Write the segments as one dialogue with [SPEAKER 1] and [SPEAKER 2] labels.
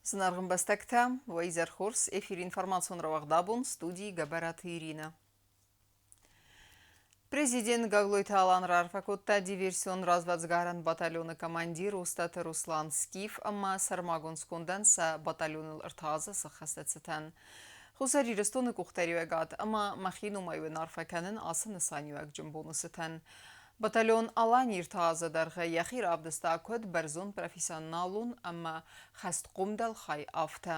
[SPEAKER 1] Зынаргъ ӕмбӕстӕгтӕ, уӕ изӕр хорз! Эфир информацион рауагъд абон, студийы Гӕбӕраты Иринӕ. Президент Гаглойты Алан раарфӕ кодта диверсион развӕдсгарӕн батальоны командир Остъаты Руслан Скиф ӕмӕ сӕрмагонд скондӕн сӕ батальоныл ӕртӕ азы сыххӕсты цытӕн. Хуссар Ирыстоны къухдариуӕгад ӕмӕ мӕхи номӕй уын арфӕ кӕнын ацы нысаниуӕгджын боны цытӕн. Батальон Алани ӕртӕ азы дӕргъы йӕхи равдыста куыд бӕрзонд профессионалон ӕмӕ хӕстхъом дӕлхай, афтӕ.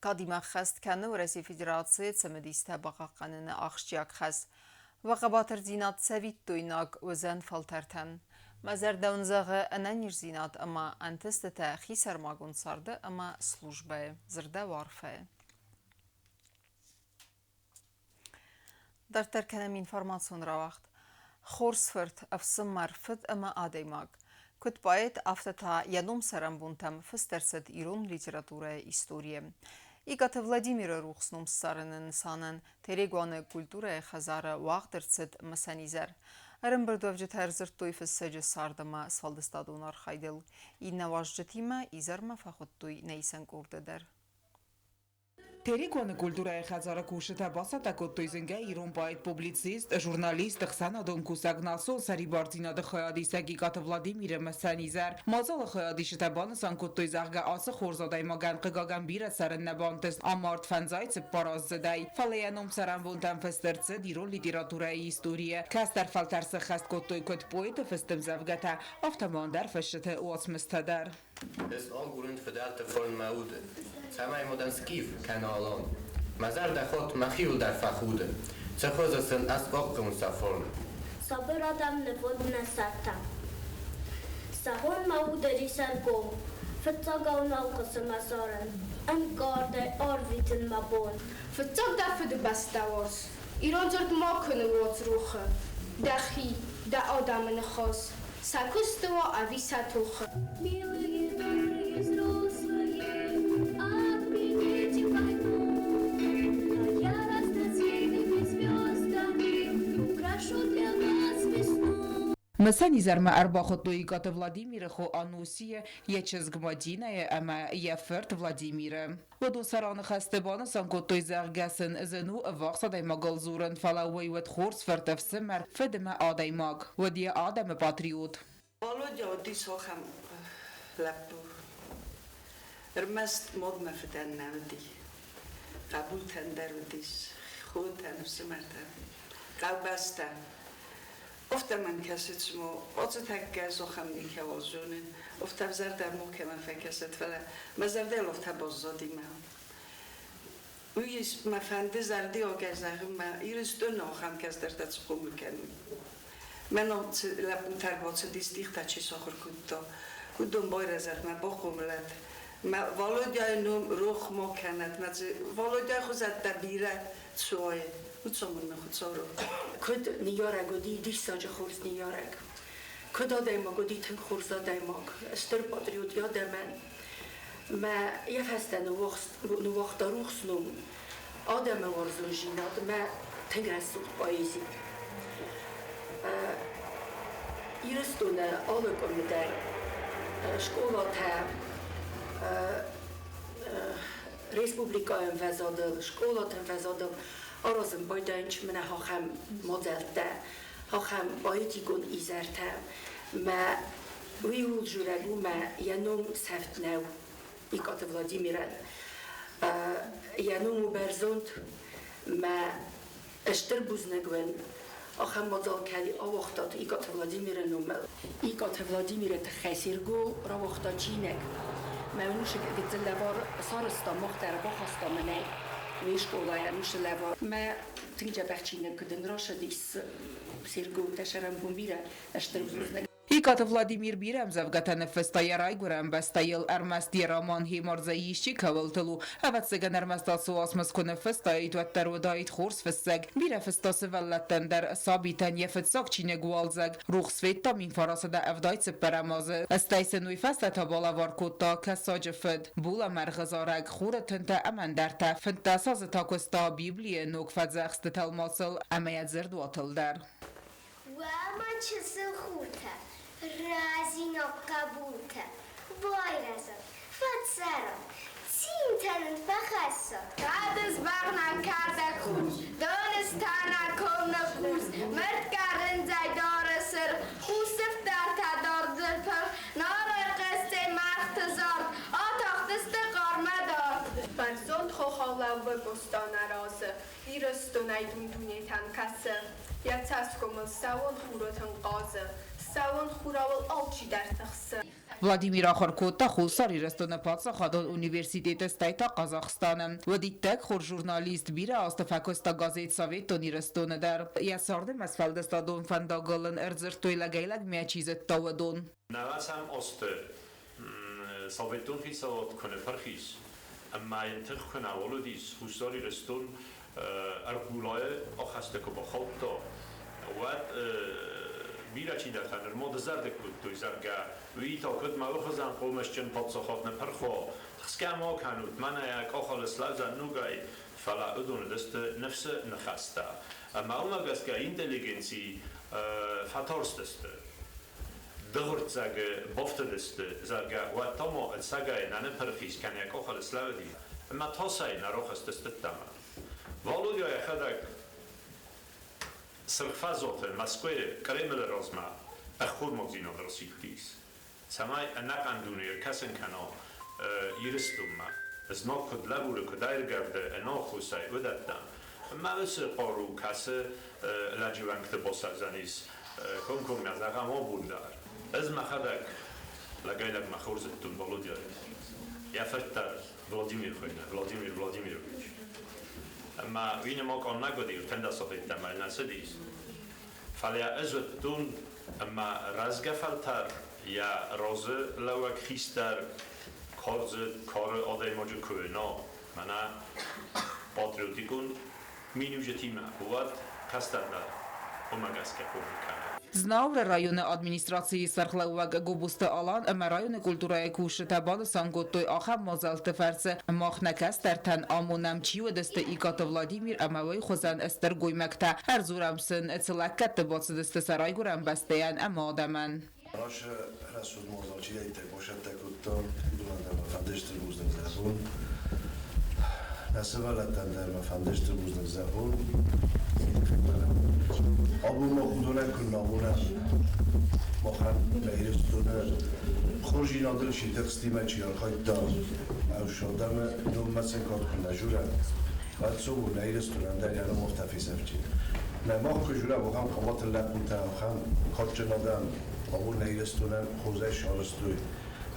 [SPEAKER 1] Кадимӕ ххӕст кӕны Уӕрӕсейы Федерацийы цымыдистӕ бахъахъхъӕныны ахсджиаг хӕс. Уӕ хъӕбатырдзинад цӕвиттойнаг уыдзӕн фӕлтӕртӕн. Мӕ зӕрдӕ уын зӕгъы ӕнӕниздзинад ӕмӕ ӕнтыстытӕ хисӕрмагонд царды ӕмӕ службӕйы, дзырдӕуы арфӕйы. Дарддӕр кӕнӕм информацион рауагъд. Хорз фырт, ӕфсымӕр, фыд ӕмӕ адӕймаг. Куыд поэт, афтӕ та йӕ ном цӕрӕнбонтӕм фыст ӕрцыд ирон литературӕйы историйы. Икъаты Владимиры рухс ном ссарыны нысанӕн Терегуаны культурӕйы хӕдзары уагъд ӕрцыд мысӕн изӕр. Ӕрӕмбырдуӕвджытӕ ӕрдзырдтой фыссӕджы цард ӕмӕ сфӕлдыстадон архайдыл. Иннӕ уазджытимӕ изӕрмӕ фӕхуыдтой нӕ исӕн къорды дӕр.
[SPEAKER 2] Терегуаны культурӕйы хӕдзары кусджытӕ бацӕттӕ кодтой зынгӕ ирон поэт, публицист, журналист, ӕхсӕнадон кусӕг, национ сӕрибардзинады хайадисӕг Икъаты Владимиры мысӕн изӕр. Мадзалы хайадисджытӕ банысан кодтой, зӕгъгӕ, ацы хорз адӕймагӕн, хъыгагӕн, бирӕ цӕрын нӕ бантыст, амард фӕндзай цыппараздзыдӕй. Фӕлӕ йӕ ном цӕрӕнбонтӕм фыст ӕрцыд ирон литературӕйы историйы. Кӕстӕр фӕлтӕр сӕххӕст кодтой куыд поэты фыст ӕмдзӕвгӕтӕ, афтӕ ма ӕндӕр фысджыты уацмыстӕ дӕр.
[SPEAKER 3] Ӕз агурын фыдӕлты фарн мӕ уды, Цӕмӕй ма дӕн скиф кӕнӕ алан. Мӕ зӕрдӕ хатт мӕхиуыл дӕр фӕхуды, Цы хуызы сын ӕз бахъӕуын сӕ фарн.
[SPEAKER 4] Сабыр адӕм нывонд нӕ сӕртӕ. Зӕгъон мӕ уды рисӕргом, Фыццагау нал хъуысы мӕ зарын, Ӕнкъардӕй арвитын мӕ бон.
[SPEAKER 5] Фыццаг дӕ фыдыбӕстӕ уарз, Ирон дзырд макуы ныууадз рухы, Дӕхи, дӕ адӕмы ныхас, Сӕ куысты уа ӕви сӕ тохы.
[SPEAKER 6] Милые, добрые взрослые, отмените войну, А я разноцветными звездами украшу для вас весну.
[SPEAKER 2] Мысӕн изӕрмӕ ӕрбахуыдтой Икъаты Владимиры хо Анусийы, йӕ чызг Мадинӕйы ӕмӕ йӕ фырт Владимиры. Уыдон сӕ раныхӕсты банысан кодтой, зӕгъгӕ сын зын у ӕввахс адӕймагыл дзурын, фӕлӕ уый уыд хорз фырт, ӕфсымӕр, фыд ӕмӕ адӕймаг. Уыд йӕ адӕмы патриот.
[SPEAKER 7] Володя уыдис ахӕм лӕппу. Ӕрмӕст мадмӕ фыдӕн нӕ уыди. Хъӕбултӕн дӕр уыдис, хотӕн, ӕфсымӕртӕн, хъӕубӕстӕн. Афтӕ мӕм кӕсы, цыма ацы тӕккӕ ӕз ахӕм никӕуал зонын, афтӕ ӕвзӕр дӕр макӕмӕн фӕкӕсӕд, фӕлӕ мӕ зӕрдӕйыл афтӕ баззади мӕ. Уый ис, мӕ фӕнды зӕрдиагӕй зӕгъын, мӕ Ирыстоны ахӕм кӕстӕртӕ цы хъомыл кӕнын. Мӕн цы лӕппутӕ ӕрбацыди, стихтӕ чи сахуыр кодта, уыдон байрӕзӕд, мӕ бахъомылӕд. Мӕ Валодяйы ном рох ма кӕнӕд, мӕ дзы Валодяйы хуызӕттӕ бирӕ цуайы. Хуыцау мын Хуыцау
[SPEAKER 8] Куыд ныййарӕг уыди, диссаджы хорз ныййарӕг. Куыд адӕймаг уыди, тынг хорз адӕймаг, стыр патриот йӕ адӕмӕн. Мӕ йӕ фӕстӕ ныууагъта рухс ном, адӕмы уарзондзинад мӕ тынг рӕсугъд поэзи. Ирыстоны алы къуымы дӕр скъолатӕ республикӕйы ӕмвӕзадыл, скъолаты ӕмвӕзадыл аразын байдайынц мӕнӕ ахӕм мадзӕлттӕ, ахӕм поэтикон изӕртӕ. Мӕ уый ууыл дзурӕг у, мӕ йӕ ном сӕфт нӕу Икъаты Владимирӕн. Йӕ ном у бӕрзонд, мӕ стыр бузныг уын, ахӕм мадзал кӕй ауагътат Икъаты Владимиры номыл. Икъаты Владимиры тыххӕй Серго рауагъта чиныг. Мӕ мусыг гыццыл лӕвар сарӕзта, мах дӕр бахаста мӕнӕй ме скъолайӕн уыцы лӕвар. Мӕ тынг дзӕбӕх чиныг куыд ын рацыдис Серго, дӕ сӕрӕнбон бирӕ, стыр бузныг.
[SPEAKER 2] Икъаты Владимир бирӕ ӕмдзӕвгӕтӕ ныффыста йӕ райгуырӕн бӕстӕйыл, ӕрмӕст йӕ роман «Хемордзӕ исчи кӕуылтыл у», ӕвӕццӕгӕн, ӕрмӕст ацы уацмыс куы ныффыстаид, уӕддӕр уыдаид хорз фыссӕг. Бирӕ фыста сывӕллӕттӕн дӕр, сабитӕн йӕ фыццаг чиныг «Уалдзӕг» рухс федта 1974 азы. Стӕй сын уый фӕстӕ та балӕвар кодта «Кӕсаджы фыд», «Булӕмӕргъы зарӕг», «Хуры тынтӕ» ӕмӕ ӕндӕртӕ. 15 азы та куыста Библийы Ног Фӕдзӕхсты тӕлмацыл ӕмӕ йӕ дзырдуатыл дӕр.
[SPEAKER 4] Уӕ, мӕ чысыл хуртӕ, рӕзинаг хъӕбултӕ, байрӕзат. Фӕцӕрӕм, цинтӕ нын фӕхӕссӕд.
[SPEAKER 5] Кады сбӕгънӕг кӕрдӕг хус, доны стӕнӕг ком ныхъхъус, мыртгӕ рындзӕй дары сырх, хус сыфтӕртӕ дардыл пырх, нарой хъызтӕй мӕргъты зард, атахтысты хъармӕ дард. Бӕрзонд хохау лӕууы Къоста нӕ разы, Ирыстонӕй дун-дунетӕм кӕсы. Йӕ цӕсгомыл сӕууон хуры тын хъазы, Сӕууон хурау ыл алчидӕр тыхсы.
[SPEAKER 2] Владимир ахуыр кодта Хуссар Ирыстоны паддзахадон университеты, стӕй та Хъазахстаны. Уыд иттӕг хорз журналист, бирӕ азты фӕкуыста газет «Советон Ирыстоны» дӕр. Йӕ царды ӕмӕ сфӕлдыстадон фӕндагыл ын ӕрдзырдтой лӕгӕй-лӕгмӕ чи зыдта, уыдон.
[SPEAKER 9] Нӕуӕдзӕм азты Советон хицауад куы ныппырх ис ӕмӕ йын тых куы нӕуал уыдис, Хуссар Ирыстон ӕрхъулайы ахӕсты куы бахаудта, уӕд бирӕ чидӕртӕ нырма дызӕрдыг кодтой, зӕгъгӕ, уый та куыд мӕ хуызӕн хъомысджын паддзахад ныппырх уа, тыхсгӕ ма кӕнут, мӕнӕ йӕ къахыл слӕудзӕн ногӕй, фӕлӕ уыдон уыдысты ныфсы ныхӕстӕ. Ӕмӕ уымӕ гӕсгӕ интеллигенци фӕтарстысты. Дыгъуырццӕгы бафтыдысты, зӕгъгӕ, уӕд та ма ӕцӕгӕй нӕ ныппырх ис кӕнӕ къухыл слӕууыди, ӕмӕ тасӕй нӕ рахызтысты ӕддӕмӕ. Валодя йӕхӕдӕг Сырх фӕзуаты Мӕскуыйы Кремлы размӕ ӕххормагдзинад расидтис, цӕмӕй ӕнӕхъӕн дуне ӕркӕсын кӕна Ирыстонмӕ, знаг куыд лӕбуры, куыд ӕргӕвды ӕнаххосӕй, уыдӕттӕм. Ӕмӕ уыцы хъару кӕцы лӕджы уӕнгты басӕвдзӕнис, комкоммӕ зӕгъӕм абон дӕр. Ӕз мӕхӕдӕг лӕгӕй-лӕгмӕ хорз зыдтон Валодяйы. Йӕ фырт дӕр Владимир хуыйны, Владимир Владимирович. Ӕмӕ уый нырма къаннӕг уыди, ӕртындӕс ӕмӕ нӕ цыдис. Фӕлӕ ӕз уыдтон, ӕмӕ рӕзгӕ фӕлтӕр йӕ разы лӕууӕг хистӕр кардзыд кары адӕймаджы куы уына, мӕнӕ патриотикон миниуджытимӕ, уӕд кӕстӕр дӕр уымӕ гӕсгӕ хъомыл кӕны.
[SPEAKER 2] Знауыры районы администрацийы сӕргълӕууӕг Гобозты Алан ӕмӕ районы культурӕйы кусджытӕ банысан кодтой, ахӕм мадзӕлтты фӕрцы мах нӕ кӕстӕртӕн амонӕм, чи уыдысты Икъаты Владимир ӕмӕ уый хуызӕн стыр гоймӕгтӕ. Ӕрдзурӕм сын, цы лӕггӕдты бацыдысты сӕ райгуырӕн бӕстӕйӕн ӕмӕ адӕмӕн.
[SPEAKER 10] Рашы рӕсугъд мадзал чидӕриддӕр бацӕттӕ кодта, уыдонӕн дӕр мӕ фӕнды стыр бузныг зӕгъон. Нӕ сывӕллӕттӕн дӕр мӕ фӕнды стыр бузныг зӕгъон. Абон мах уыдонӕн куы нӕ уынӕм, махӕн нӕ Ирыстоны хорздзинадыл чи тыхстимӕ чи архайдта, ӕфсадӕмы номмӕ сын кад куы нӕ журӕм, уӕд цӕуыл нӕ Ирыстонӕн дӕр йӕ ном афтӕ фесӕфти. Нӕ мах куы журӕм, ахӕм хъӕбатыр лӕппутӕ, ахӕм кадджын адӕм абон нӕ Ирыстонӕн хорзӕй сарӕзтой.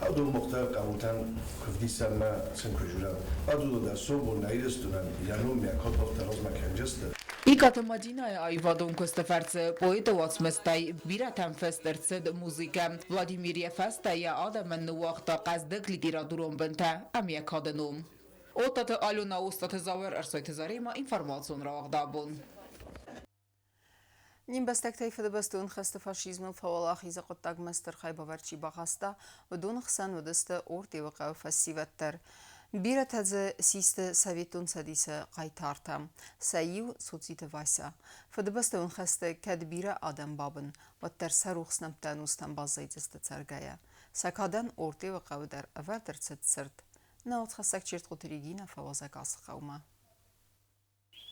[SPEAKER 10] Адон махтӕ хъӕутӕн куывдисӕнмӕ сын куы журӕм, уӕд уыдон дӕр сомбон нӕ Ирыстонӕн йӕ ном, йӕ кад афтӕ размӕ кӕнджысты.
[SPEAKER 2] Икъаты Мадинӕйы аивадон куысты фӕрцы поэты уацмыстӕй бирӕтӕм фыст ӕрцыд музыкӕ. Владимир йӕ фӕстӕ йӕ адӕмӕн ныууагъта хъӕздыг литературон бынтӕ ӕмӕ йӕ кады ном. Оттаты Алена, Остъаты Зауыр, Ӕрсойты Заремӕ, информацион рауагъдабон.
[SPEAKER 1] Не мбӕстӕгтӕй Фыдыбӕстон хӕсты фашизмыл фӕуӕлахизы хъуыддагмӕ стыр хайбавӕрд чи бахаста, уыдоны хсӕн уыдысты Ортъеуы хъӕуы фӕсивӕд дӕр. Бирӕтӕ дзы систы Советон Цӕдисы хъайтартӕ. Сӕ иу Цоциты Вася. Фыдыбӕстон хӕсты кӕд бирӕ адӕм бабын, уӕддӕр сӕ рухс нӕмттӕ ӕнустӕм баззайдзысты цӕргӕйӕ. Сӕ кадӕн Ортъеуы хъӕуы дӕр ӕвӕрд ӕрцыд цырт. Нӕ уацхӕссӕг Чертхъоты Регинӕ фӕуазӕг ацы хъӕумӕ.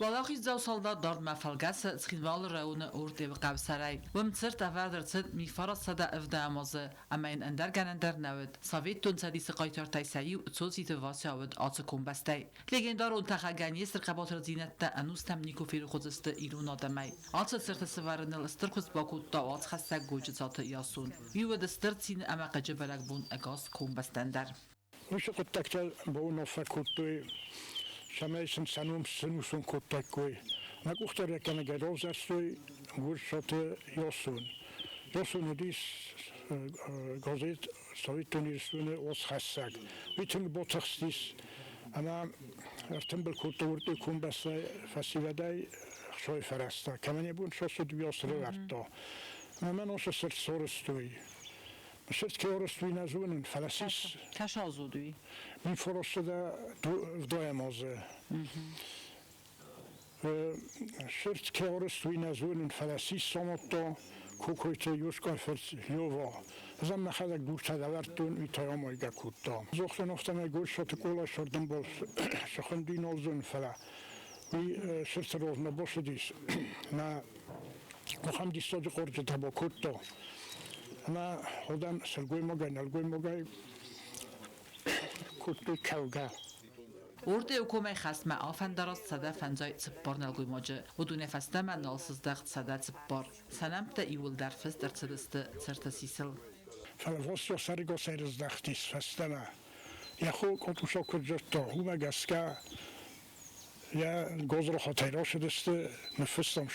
[SPEAKER 11] Уӕлахиздзау салдат дардмӕ фӕлгӕсы Цхинвалы районы Ортъеуы хъӕусӕрӕй. Уым цырт ӕвӕрд ӕрцыд 1970 азы, ӕмӕ йын ӕндӕр гӕнӕн дӕр нӕ уыд. Советон Цӕдисы хъайтартӕй сӕ иу Цоциты Вася уыд ацы комбӕстӕй. Легендарон тӕхӕгӕн йе стыр хъӕбатырдзинӕдтӕ ӕнустӕм никуы ферох уыдзысты ирон адӕмӕй. Ацы цырты сӕвӕрыныл стыр куыст бакодта уацхӕссӕг Годжыцаты Ясон. Уый уыд стыр цины ӕмӕ хъыджы бӕрӕгбон ӕгас комбӕстӕн дӕр.
[SPEAKER 12] Уыцы хъуыддӕгтӕ бауынаффӕ кодтой, цӕмӕй сын сӕ ном сӕнусон кодтаиккой. Мӕ къухдариуӕггӕнӕгӕй равзӕрстой Гуырцаты Ясон. Ясон уыдис газет Советон Ирыстоны уацхӕссӕг. Уый тынг батыхстис ӕмӕ ӕртымбыл кодта уырдыг комбӕстӕй фӕсивӕдӕй ӕхсой фӕрӕзтӕ. Кӕмӕн йӕ бон цас уыд, уыйас лӕвӕрдта. Ӕмӕ мӕн уыцы цырт сарӕзтой. Все-таки орыстуй нӕ зонун, фӕлӕ сис.
[SPEAKER 11] Кӕсалзодуй.
[SPEAKER 12] Мин форосада вдвоем азы. Все-таки орыстуй нӕ зонун, фӕлӕ сис самадта. Кокойты Юскай фырт Лёва. Ӕз ӕм мӕхӕдӕг дуртӕ лӕвӕрдтон, уый та амайгӕ кодта. Загътон, афтӕмӕй Гуырысаты Къола сӕрдӕмбал сыхуынди нал зоны, фӕлӕ уый сырты размӕ бацыдис. Мӕ ахӕм диссаджы хъарджытӕ бакодта, ӕмӕ адӕм сылгоймагӕй, нӕлгоймагӕй кодтой кӕугӕ.
[SPEAKER 11] Уырдӕм комӕй хӕстмӕ афӕндараст 154 нӕлгоймаджы, уыдонӕй фӕстӕмӕ нал сыздӕхт 104. Сӕ нӕмттӕ иууылдӕр фыст ӕрцыдысты цырты сисыл.
[SPEAKER 12] Фӕлӕ Вассо сӕрыгасӕй рыздӕхтис фӕстӕмӕ. Йӕ хо Къотъуса куыд зыдта, уымӕ гӕсгӕ йӕ гадзрахатӕй рацыдысты, ныффыстам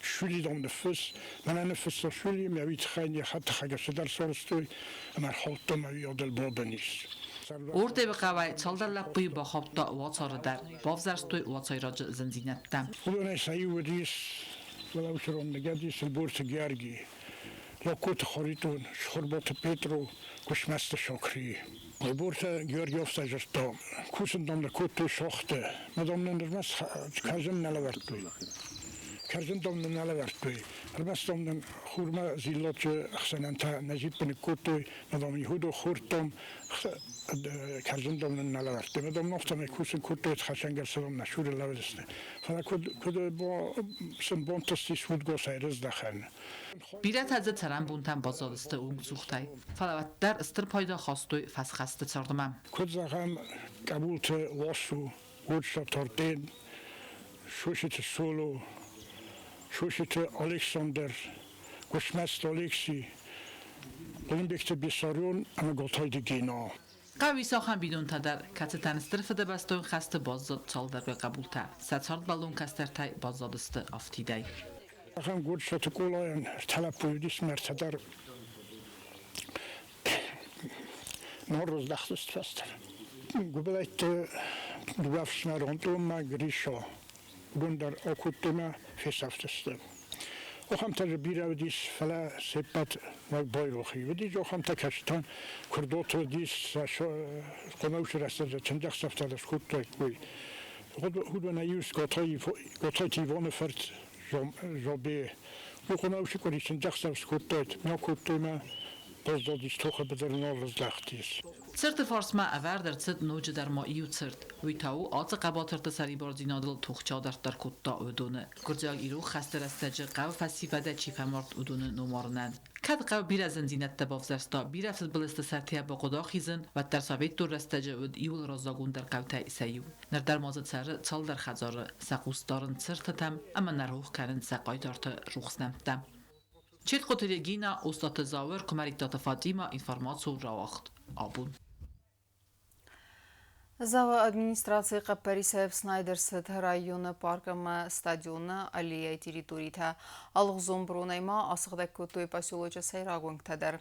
[SPEAKER 12] Шули, дам, ныффыс. Мӕнӕ ныффыста Шули, мӕ уый тыххӕй не хӕдтӕхӕг цыдӕр сарӕзтой ӕмӕ ӕрхаудтам ӕви адыл бабын ис.
[SPEAKER 11] Уырдӕм хъӕуӕй цалдӕр лӕппуйы бахаудта уацары дӕр, бавзӕрстой уацайраджы зындзинӕдтӕ.
[SPEAKER 12] Уыдонӕй сӕ иу уыдис Уӕлӕусырон ныгӕд Сылборты Георги, Локоты Харитон, Схуырбаты Петро, Куысмӕсты Шокри. Ӕлборты Георги афтӕ дзырдта, кусын, дам, нӕ кодтой шахты, мӕ, дам, нын ӕрмӕст кӕрдзын нӕ лӕвӕрдтой. Кӕрдзын, дам, нын нӕ лӕвӕрдтой. Ӕрмӕст, дам, нын хурмӕ зиллаччы ӕхсӕнӕн та нӕ джиппы ныккодтой, мӕ, дам, иходо хордтам, кӕрдзын, дам, нын нӕ лӕвӕрдтой. Мӕ, дам, афтӕмӕй кусын кодтой, хӕцӕнгӕрзтӕ, дам, нӕ цуры лӕууыдысты. Фӕлӕ куыд сын бантыстис удгосӕй рыздӕхӕн.
[SPEAKER 11] Бирӕтӕ дзы цӕрӕнбонтӕм баззадысты уынгцухтӕй, фӕлӕ уӕддӕр стыр пайда хастой фӕсхӕсты цардмӕ.
[SPEAKER 12] Куыд зӕгъӕм, Къӕбулты Уасу, Гуырцаты Артем, Соситы Соло, Соситы Александр, Гуысмӕзты Алекси, Хъуылымбегты Бессарион ӕмӕ Готайды Гена.
[SPEAKER 11] Хъӕуы ис ахӕм бинонтӕ дӕр, кӕцытӕн Стыр Фыдыбӕстон хӕсты баззад цалдӕргай хъӕбултӕ, сӕ цардбӕллон кӕстӕртӕй баззадысты афтидӕй.
[SPEAKER 12] Ахӕм Гуырцаты Къолайӕн ӕртӕ лӕппуйы уыдис ӕмӕ ӕртӕ дӕр норрыздӕхтысты фӕстӕмӕ. Гуыбылӕйтты дыууӕ ӕфсымӕры Антъонмӕ Гришо, уыдон дӕр акодтой мӕ фесӕфтысты. Ахӕмтӕ дзы бирӕ уыдис, фӕлӕ се ппӕт байрох и. Уыдис ахӕмтӕ, кӕцытӕн куырдуаты уыдис, хъуымӕусы рӕстӕджы чындзӕхсӕвтӕ дӕр скодтаиккой. Уыдонӕй иу Готайты Иваны фырт Зобе. Уый хъуымӕусы къуыри чындзӕхсӕв скодтаид, нӕ кодтой мӕ баззадис тохы быдыры нал рыздӕхтис.
[SPEAKER 11] Цырты фарсмӕ ӕвӕрд ӕрцыд ноджыдӕр ма иу цырт. Уый та у, ацы хъӕбатырты сӕрибардзинадыл тох чи адарддӕр кодта, уыдоны. Гуырдзиаг ирон хӕсты рӕстӕджы хъӕуы фӕсивӕдӕй чи фӕмард, уыдоны номарынӕн. Кӕд хъӕу бирӕ зындзинӕдтӕ бавзӕрста, бирӕ фыдбылызты сӕрты йӕ бахъуыд ахизын, уӕддӕр советтон рӕстӕджы уыд иууыл раззагондӕр хъӕутӕй сӕ иу. Ныр дӕр ма дзы цӕры цалдӕр хӕдзары, сӕ хъус дарынц цыртытӕм ӕмӕ нӕ рох кӕнынц сӕ хъайтарты рухс нӕмттӕ. Четкъоты Регина, Остъаты Зауыр, Куымӕридтаты Фатимӕ, информацион рауагъд абон.
[SPEAKER 1] Дзауы администрацийы хъӕппӕрисӕй ӕфснайд ӕрцыд районы парк ӕмӕ стадионы аллейӕйы территоритӕ. Алыгъуызон бронӕй ма асыгъдӕг кодтой поселочы сӕйраг уынгтӕ дӕр.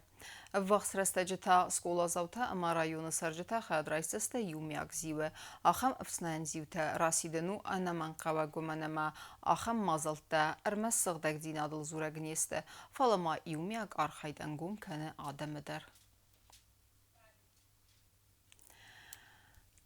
[SPEAKER 1] Ӕввахс рӕстӕджы та скъоладзаутӕ ӕмӕ районы цӕрджытӕ хайад райсдзысты иумиаг зиуы. Ахӕм ӕфснайӕн зиутӕ расидын у ӕнӕмӕнгхъӕуӕг, уымӕн ӕмӕ ахӕм мадзӕлттӕ ӕрмӕст сыгъдӕгдзинадыл дзурӕг не сты, фӕлӕ ма иумиаг архайд ӕнгом кӕны адӕмы дӕр.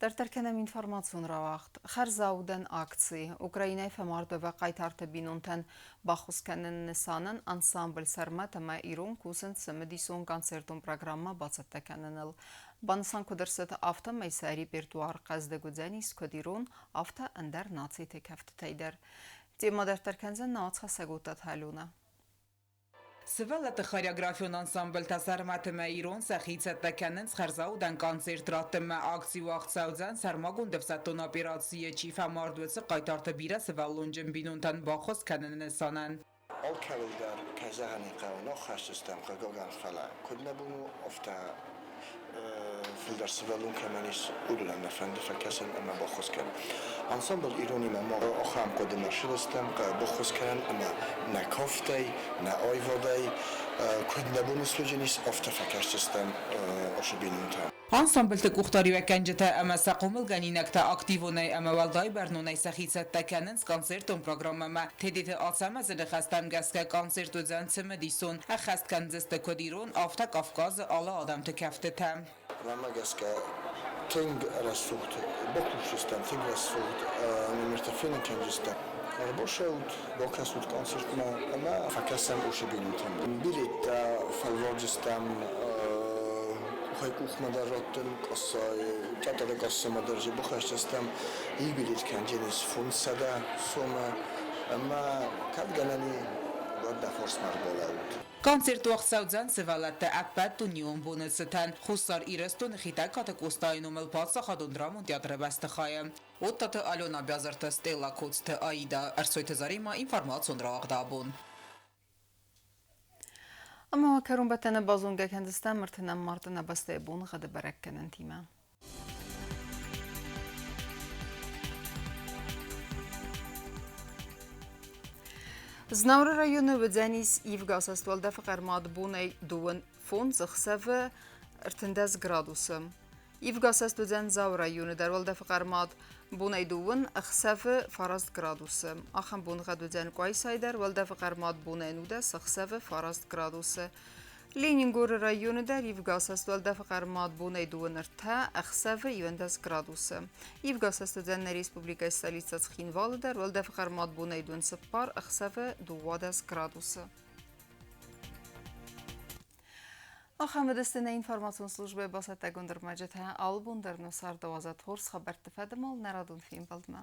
[SPEAKER 1] Дарддӕр кӕнӕм информацион рауагъд. Хӕрзаудӕн акци Украинӕйы фӕмардуӕвӕг хъайтарты бинонтӕн баххуыс кӕныны нысанӕн ансамбль «Сӕрмӕт» ӕмӕ ирон кусынц цымыдисон концертон программӕ бацӕттӕ кӕныныл. Банысан куыд ӕрцыд, афтӕмӕй сӕ репертуар хъӕздыг уыдзӕнис куыд ирон, афтӕ ӕндӕр нациты кӕфтытӕй дӕр. Темӕ дарддӕр кӕндзӕн науӕдзхӕссӕг Уттаты Алёнӕ.
[SPEAKER 2] Сывӕллӕтты хореографион ансамбльтӕ «Сӕрмӕт» ӕмӕ «Ирон» сӕхи цӕттӕ кӕнынц хӕрзаудӕн концерт раттынмӕ. Акци уагъд цӕудзӕн сӕрмагонд ӕфсӕддон операцийы чи фӕмард, уыцы хъайтарты бирӕсывӕллонджын бинонтӕн баххуыс кӕныны нысанӕн.
[SPEAKER 13] Алкӕуыл дӕр, кӕй зӕгъын ӕй хъӕуы, ног хӕсдзыстӕм, хъыгагӕн, фӕлӕ куыд нӕ бон у, афтӕ фылдӕр сывӕллон кӕмӕн ис, уыдонӕн нӕ фӕнды фӕкӕсын ӕмӕ баххуыс кӕнын. Ансамбль Иронимӕ ма ахӕм хъуыдымӕ сырӕзтӕм, баххуыс кӕнӕн ӕмӕ нӕ кафтӕй, нӕ аивадӕй куыд нӕ бон суыдзӕнис, афтӕ фӕкӕсдзыстӕм ацы бинонтӕм.
[SPEAKER 2] Ансамбльты къухдариуӕггӕнджытӕ ӕмӕ сӕ хъомылгӕнинӕгтӕ активонӕй ӕмӕ уӕлдай бӕрнонӕй сӕхи цӕттӕ кӕнынц концертон программӕмӕ. Тедеты Ацӕмӕзы ныхӕстӕм гӕсгӕ концерт уыдзӕн цымыдисон, ӕххӕст кӕндзысты куыд ирон, афтӕ Кавказы алы адӕмты кӕфтытӕ.
[SPEAKER 13] Мӕнмӕ гӕсгӕ тынг рӕсугъд бакусдзыстӕм, тынг рӕсугъд номертӕ фенын кӕндзыстӕм. Ӕрбацӕут, бакӕсут концертмӕ ӕмӕ фӕкӕсӕм уыцы бинонтӕм. Билеттӕ фӕлвардзыстӕм къухӕй къухмӕ дӕр раттын, къассайы, театры кассамӕ дӕр дзы бахӕсдзыстӕм. Иу билет кӕндзӕнис 500 сомы ӕмӕ кӕд гӕнӕн и, уӕд нӕ фарсмӕ ӕрбалӕуут.
[SPEAKER 2] Концерт уагъд цӕудзӕн сывӕллӕтты ӕппӕтдунеон боны цытӕн Хуссар Ирыстоны Хетӕгкаты Къостайы номыл паддзахадон драмон театры бӕстыхайы. Оттаты Алена, Бязырты Стелла, Коцты Аида, Ӕрсойты Заремӕ, информацион рауагъд абон.
[SPEAKER 1] Ӕмӕ кӕронбӕттӕны базонгӕ кӕндзыстӕм 30 марты нӕ бӕстӕйы боныгъӕды бӕрӕггӕнӕнтимӕ. Знауыры районы уыдзӕнис ивгӕ саст уӕлдӕфы хъӕрмад бонӕй 25 ӕхсӕвы 13 градусы. Ивгӕ саст уыдзӕн Дзауы районы дӕр уӕлдӕфы хъӕрмад бонӕй дыууын ӕхсӕвы 9 градусы. Ахӕм боныгъӕд уыдзӕн Къуайсайы дӕр уӕлдӕфы хъӕрмад бонӕй 19 ӕхсӕвы 9 градусы. Ленингоры районы дӕр ивгӕ саст уӕлдӕфы хъӕрмад бонӕй дыууын ӕртӕ ӕхсӕвы 11 градусы. Ивгӕ саст уыдзӕн нӕ республикӕйы столицӕ Цхинвалы дӕр уӕлдӕфы хъӕрмад бонӕй дыууын цыппар ӕхсӕвы 12 градусы. Ахӕм уыдысты нӕ информацион службӕйы бацӕттӕгонд ӕрмӕджытӕ. Алы бон дӕр нӕ царды уадзӕд хорз хабӕртты фӕдымал нӕ радон фембӕлдмӕ.